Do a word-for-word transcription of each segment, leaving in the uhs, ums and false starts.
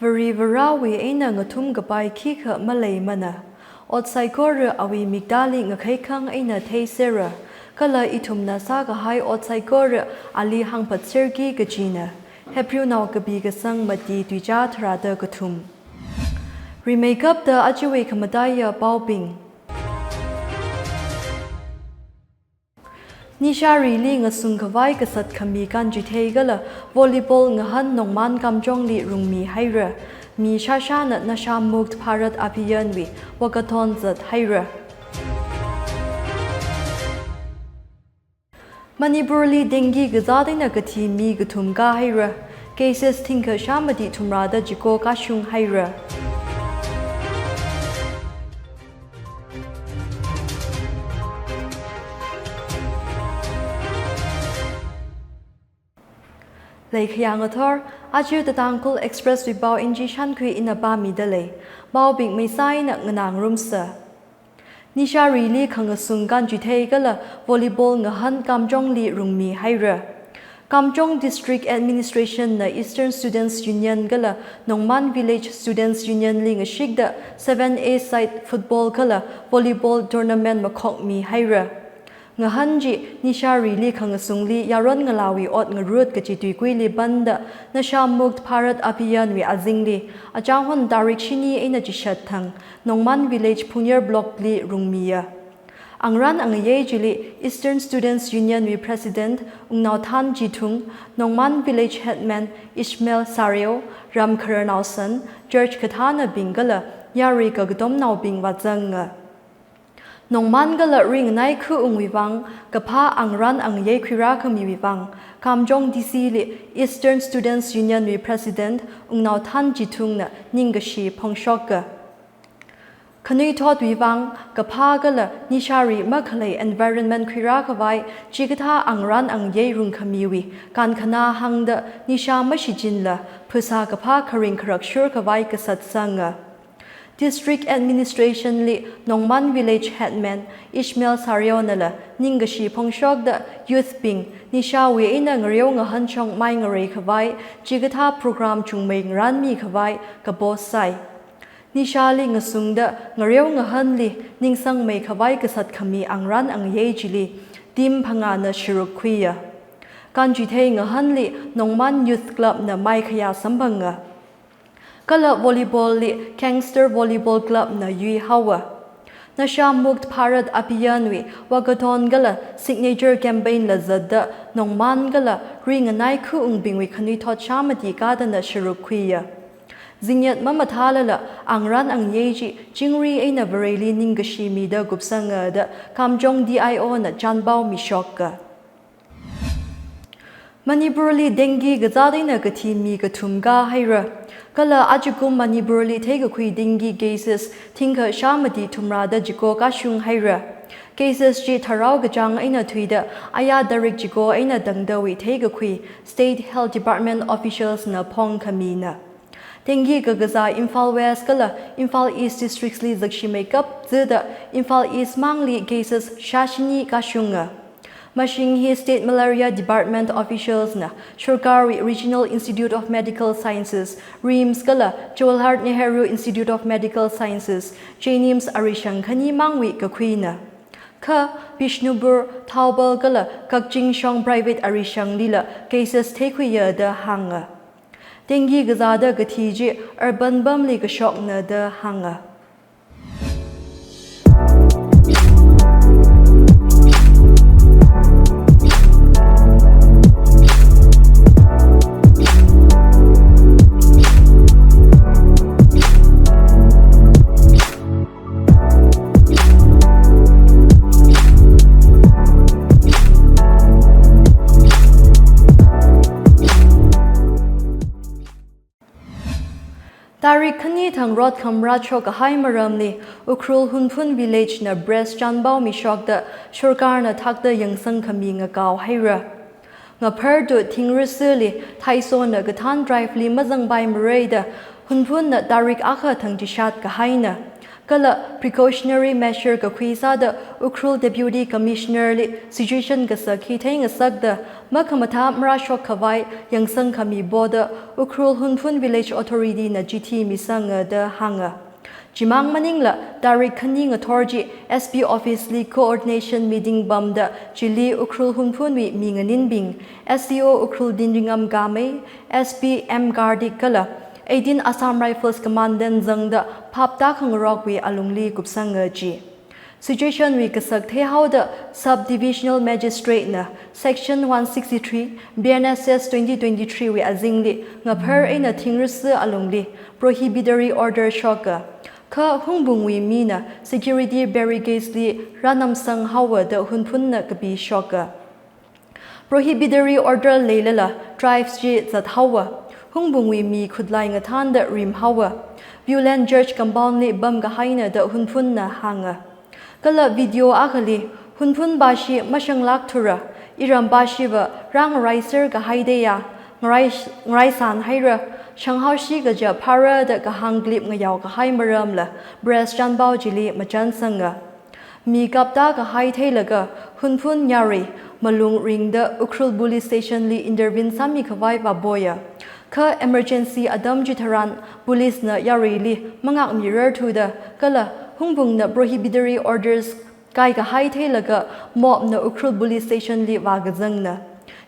Varivarāwui eina ngathum kapai khikha maleimana. Ot saikora awui miktāli ngakheikhang eina theisera, kala ithumna sākahai ot saikora ali hāngphatserki kajina. Hebrewnao kapi kasang mati tuichā tharāda kathum. Rimeikapta ajawui khamataiya paobing. Nisharili ngasungkhavai kasat khami kanchithei kala volleyball ngahān Nongman Kamjongli rungmihaira. Mi shāshāna Nasha Mukt Bharat Abhiyan wui walkathon zathaira. Manipurli dengue kazāt eina kathi mi kathum kāhaira. Cases thingkha shāmati thumrāda chiko kashunghaira. Leikhayā ngathor, aja The Tangkhul Express wui pao inchi shānkhui ina pāmida lei. Paobing maisā eina nganāngarumsa. Nisharili khangasung kanchithei kala volleyball ngahān Kamjongli rungmihaira. Kamjong District Administration na Eastern Students Union kala Nongman Village Students Union li ngashikda seven A side football kala volleyball tournament makhokmihaira. Ngahān chi nisharili khangasungli yaron ngalāwui ot ngarut kachi tuikuili panda Nasha Mukt Bharat Abhiyan wui azingli, achānghon tarik shini eina chishat thang, Nongman Village Phungyar Block li rungmiya. Angrān angayei chili Eastern Students Union wui President Wungnao Thanjithung, Nongman Village Headman Ishmael Sareo, ram khararnaosan, church kathānabing kala yarui kakatomnaobing vāzanga. Nongman kala ringanai khaungwui vang kaphā angrān angayei khuirākhamiwui vang, Kamjong D C li Eastern Students Union wui President Wungnao Thanjithungna ningkashi phongshoka. Khanuithotwui vang kaphā kala nishari makhalei environment khuirākhavai chikathā angrān angayei rungkhamiwui kankhanā hāngda nisha mashichinla phasā kaphā kharing kharak shurkhavai kasat sanga. District Administration li Nongman Village Headman Ishmael Sareonala ningkashi phongshokda youth bing nishawui eina ngareo ngahānshong mai ngareikhavai chikathā program chungmei ngarānmikhavai kapo sai. Nishali ngasungda ngareo ngahānli ningsangmeikhavai kasat khami angrān angayei chili team phangāna sharuk khuiya. Kanchithei ngahānli Nongman Youth Club na maikhayā samphanga. Kala volleyball li Gangster Volleyball Club na yuihaowa. Nasha Mukt Bharat Abhiyan wui walkathon kala signature campaign la zatda Nongman kala ringanai khaungbingwui khanuithot shāmati kadana sharuk khuiya. Zingyat mamathālala angrān angayei chi chingri eina Vareli ningkashi mida kupsanga da Kamjong D I O na chanpao mishoka. Manipurli dengue kazāt eina kathi mi kathum kāhaira. Kala ajakum Manipurli theikakhui dengue cases thingkha shāmati thumrāda chiko kashunghaira. Cases chi tharao kachāng eina thuida aya tarik chiko eina tangdawui theikakhui State Health Department officials na phongkhamina. Dengue kakazā Imphal West kala Imphal East districts li zakshimeikap zida Imphal East mangli cases shāshini kashunga. Mashing hi State Malaria Department officials na sorkarwui Regional Institute of Medical Sciences, RIMS kala Jawaharlal Nehru Institute of Medical Sciences, JNIMS arishang khani mangwui kakhuina. Kha Bishnupur, Thoubal kala Kakching shong private arishanglila cases theikhuiya da hānga. Dengue kazāda kathi chi urban pamli kashokna da hānga. Tarik khani thang rot khamrā shokkahai maramli Ukhrul Hunphun Village na breast chanpao mishokda sorkarna thakta yangsang khami ngakaohaira. Ngaphartut thingrasili Thaisona kathān drive li mazangpai mareida Hunphun na tarik akha thang chishat kahaina. Kala precautionary measure kakhui sāda Ukhrul Deputy Commissioner li situation kasak hi theingasakda makhamathā marāshok khavai yangsang khami poda Ukhrul Hunphun Village Authority na chithi misanga da hānga. Chimang maningla tarik khani ngathor chi S P office li coordination meeting pamda chili Ukhrul Hunphunwui mi nganinbing, S D O Ukhrul Dinringam Gamei, S P M Karthik kala eighteen Assam Rifles Commandant zangda phapta khangarokwui alungli kupsanga ji. Situation wui kasak theihaoda Sub Divisional Magistrate na Section one sixty-three B N S S twenty twenty-three wui azingli ngaphar eina thingrisi alungli prohibitory order shoka. Kha Hungpungwui mina security barricades li rānamsang haowa da Hunphunna kapishoka. Prohibitory order leilala drives chi zat haowa. Hungpungwui mi khutlai ngathānda rim haowa. Viewland Church compound li pam kahaina da Hunphunna hānga. Kala video akhali Hunphun bashi mashanglak thura, iram bashiva rāngaraiser kahai deiya, ngarai, ngaraisan haira, shanghaoshi kaja phara da kahāng clip ngayao kahai maramla press chanpao chili machansanga. Mi kapta kahai theilaga Hunphun yarui malung ringda Ukhrul Police Station li intervene sāmi khavai vāpoya. Kha emergency atam chitharan police na yaruili mangakmirar thuda kala Hungpungna prohibitory orders kai kahai theilaga mob na Ukhrul Police Station li vākazangna.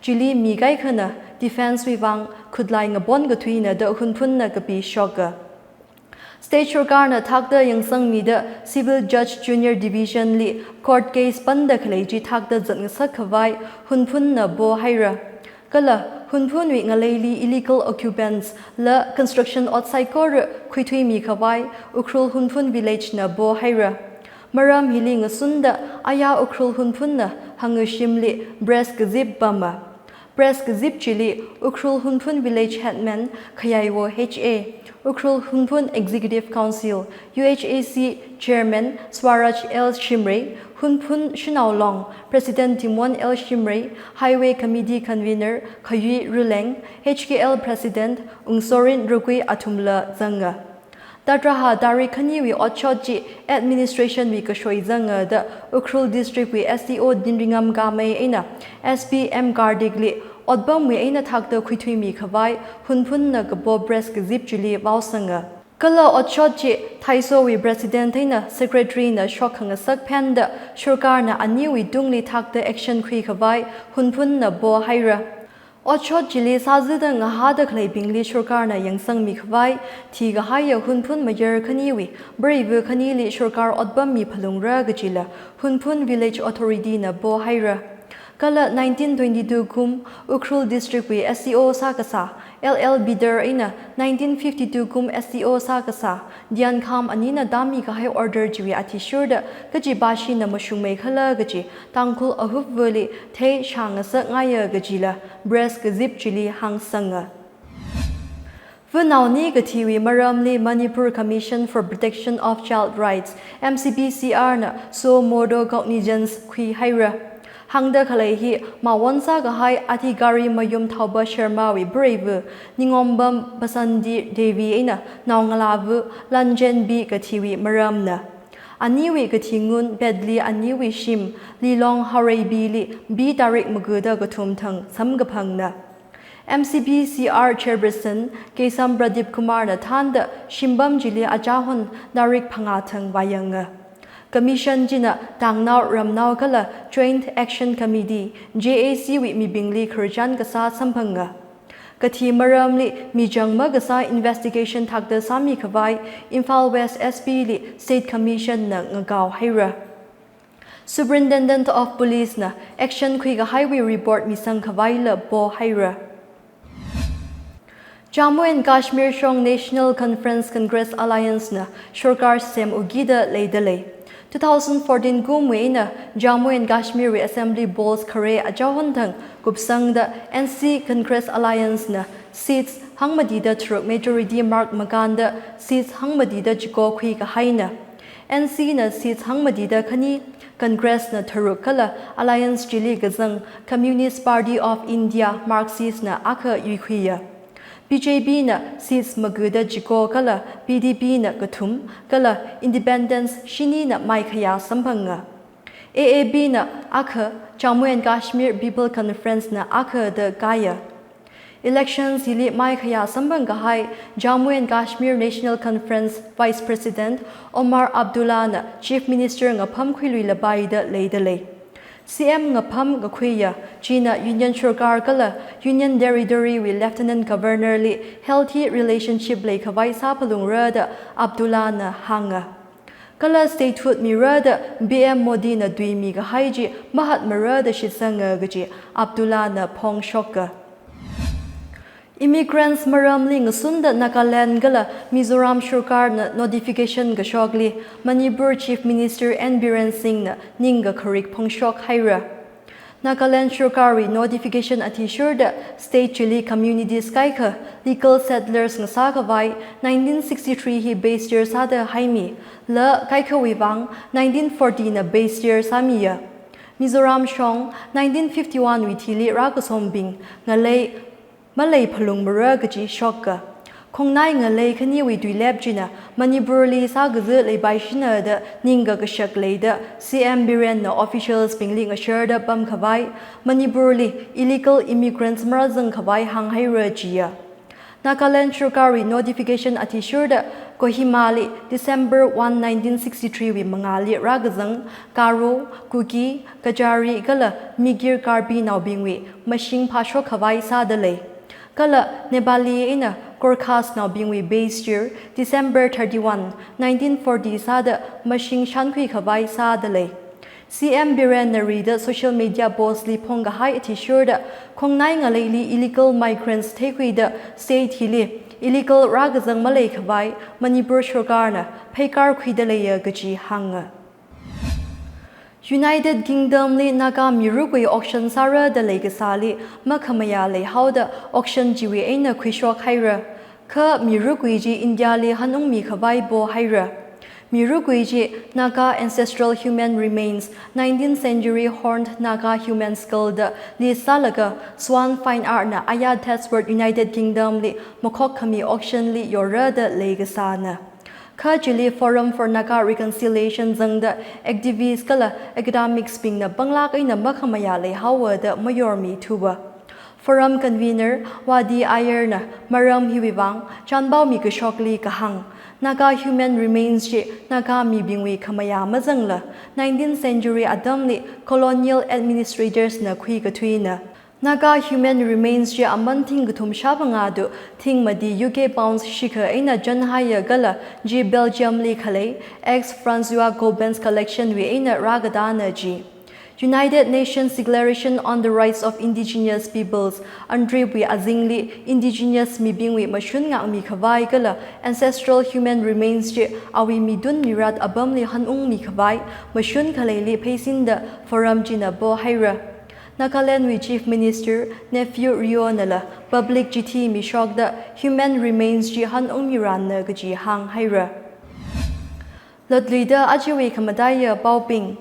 Chili mi kaikhana defense wui vang khutlai ngapon kathuina da Hunphunna kapishoka. State sarkarna thakta yangsangmida Civil Judge Junior Division li court case panda khalei chi thakta zatngasak khavai Hunphunna pohaira. Kala Hunphunwui ngaleili illegal occupants la construction ot saikora khuithuimi khavai Ukhrul Hunphun Village na pohaira. Maram hili ngasunda aya Ukhrul Hunphunna hangashimli press kazip pama. Press kazip chili Ukhrul Hunphun Village Headman Khayaiwo H A, Ukhrul Hunphun Executive Council, U H A C Chairman Swaraj L Shimray, Hunphun Shanao Long President Timon L Shimray, Highway Committee Convener Khayui Ruleng, H K L President Ungsorin Rukui athumla zanga. Tatraha tarik khaniwui otshot chi administration wui kashoi zanga da Ukhrul District wui S D O Dinringam Gamei eina S P M Karthik li otpamwui eina thakta khuithuimi khavai Hunphunna kapo press kazip chili vaosanga. Kala otshot chi Thaisowui President eina Secretary na shok khangasak phenda sarkarna aniwui tungli thakta action khui khavai Hunphunna pohaira. Otshot chili sāzida ngahāda khaleibingli sarkarna yangsangmi khavai thikahaiya Hunphun mayar khaniwui preiva khanili sarkar otpammi phalungra kajila Hunphun Village Authority na pohaira. Kala nineteen twenty-two kum Ukhrul District wui S D O sākasā L L Bidar eina nineteen fifty-two kum S D O sākasā Diankham anina tāmi kahai order chiwui athishurda kachi bashina mashungmei khala kachi Tangkhul ahupvali thei shāngasak ngaiya kajila press kazip chili hāngsanga. Vanaoni kathiwui maramli Manipur Commission for Protection of Child Rights, M C P C R na suo motu cognizance khuihaira. Hāngda khalei hi mawon sākahai Adhikari Mayum Thaopa Sharma wui preiva Ningompam Basanti Devi eina naongalāva Lanjen B kathiwui maramna. Aniwui kathingun Petli aniwui shim Lilong Haoreibili B tarik magada kathum thang samkaphangna. M C P C R Chairperson Keisham Pradeep Kumar na thānda shimpam chili achahon tarik phangā thang vāyanga. Commission china tangnao ramnao kala Joint Action Committee, J A C wui mibingli khararchan kasā samphanga. Kathi maramli michang makasā investigation thakta sāmi khavai Imphal West S P li State Commission na ngakao haira. Superintendent of Police na action khuikahaiwui report misang khavaila pohaira. Jammu and Kashmir shong National Conference Congress Alliance na sarkar sem ugida leidalei. Two thousand fourteen kumwui eina Jammu and Kashmir wui Assembly Polls khare achahon thang kupsangda N C Congress Alliance na seats hangmatida tharuk majority mark makānda seats hangmatida chiko khuikahaina. N C na seats hangmatida khani, Congress na tharuk kala alliance chili kazang Communist Party of India, Marxist na akha yuikhuiya. B J P na seats magada chiko kala P D P na kathum kala independents shinina maikhayā samphanga. A A P na akha, Jammu and Kashmir People Conference na akha da kaya. Elections hili maikhayā samphang kahai Jammu and Kashmir National Conference Vice President Omar Abdullah na Chief Minister ngapham khuiluilapai da leida lei. C M ngapham kakhuiya, china Union Sorkar kala Union Territory wui Lieutenant Governor li healthy relationship leikhavai sāphalungra da Abdullah na hānga. Kala statehood mira da P M Modi na tuimi kahai chi mahatmara da shitsanga kaji Abdullah na phongshoka. Immigrants maramli ngasunda Nagaland kala Mizoram Sorkar na notification kashokli Manipur Chief Minister N Biren Singh na ningkakharik phongshok haira. Nagaland Sorkar wui notification athishurda state chili communities kaikha legal settlers ngasākhavai nineteen sixty-three hi base year sāda haimi, la kaikhawui vang nineteen forty na base year sāmiya. Mizoram shong nineteen fifty-one wui thili rākasombing ngalei maleiphalungmara kaji shokka. Khongnai ngalei khaniwui tuilep china Manipurli sākaza leipaishina da ningkakashak leida C M Biren na officials bingli ngasharda pamkhavai, Manipurli illegal immigrants marāzangkhavai hānghaira jiya. Nagaland Sorkar wui notification athishurda Kohima li December one, nineteen sixty-three wui mangāli rākazang Garo, Kuki, Kachari kala Mikir Karbi naobingwui mashing phāshokkhavai sāda lei. Kala Nepali eina Gorkhas naobingwui base year December thirty-one, nineteen forty sāda mashing shankhuikhavai sāda lei. C M Biren na rida social media post li phongkahai athishurda khongnai ngaleili illegal migrants theikhuida state hili illegal rākazang maleikhavai Manipur Sorkar na pheikar khuida leiya kaji hānga. United Kingdom li Naga mirukwui auction sāra da leikasāli makhamayā leihaoda auction chiwui eina khuishok haira. Kha mirukwui chi India li hanungmikhavai pohaira. Mirukwui chi Naga Ancestral Human Remains, nineteenth Century Horned Naga Human Skull da list sālaga Swan Fine Art na aya Chatsworth, United Kingdom li makhokkhami auction li yorra da leikasāna. Kha chili Forum for Naga Reconciliation zangda activist kala academics bingna panglāk eina makhamayā leihaowa da mayormithuwa. Forum convener Wadi Iyer na maram hiwui vang chanpao mikashokli kahāng, Naga human remains chi Naga mibingwui khamayā mazangla, nineteenth century atamli colonial administrators na khuikathuina. Naga human remains chi aman thing kathum shāphangā tu thing mati U K pounds shikha eina chanhaiya kala chi Belgium li khalei Aix-François-Coppens collection wui eina rākatāna ji. United Nations Declaration on the Rights of Indigenous Peoples, UNDRIP wui azingli indigenous mibingwui mashun ngākmikhavai kala ancestral human remains chi awui midun mirat apamli hanungmikhavai mashun khaleili pheisinda forum china pohaira. Nagaland wui Chief Minister Neiphiu Rio nala public chithi mishokda human remains chi hanungmiranna kaji hānghaira. Latluida ajawui khamataiya paobing.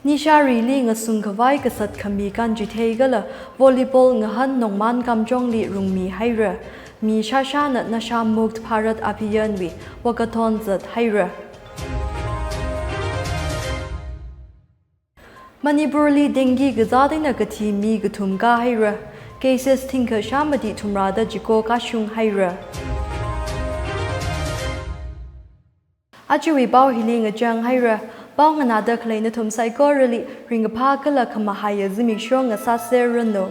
Nisha rili ngasungkhavai kasat khami kanchithei kala volleyball ngahān Nongman Kamjong li rungmihaira. Mi shāshāna Nasha Mukt Bharat Abhiyan wui walkathon zathaira. Manipur li dengue kazāt eina kathi mi kathum kāhaira. Cases thingkha shāmati thumrada chiko kāshunghaira. Ajawui pao hili ngachanghaira. Pao nganāda khalei nathum saikorali ringkaphā kala khamahaiya zimiksho ngasāserranu.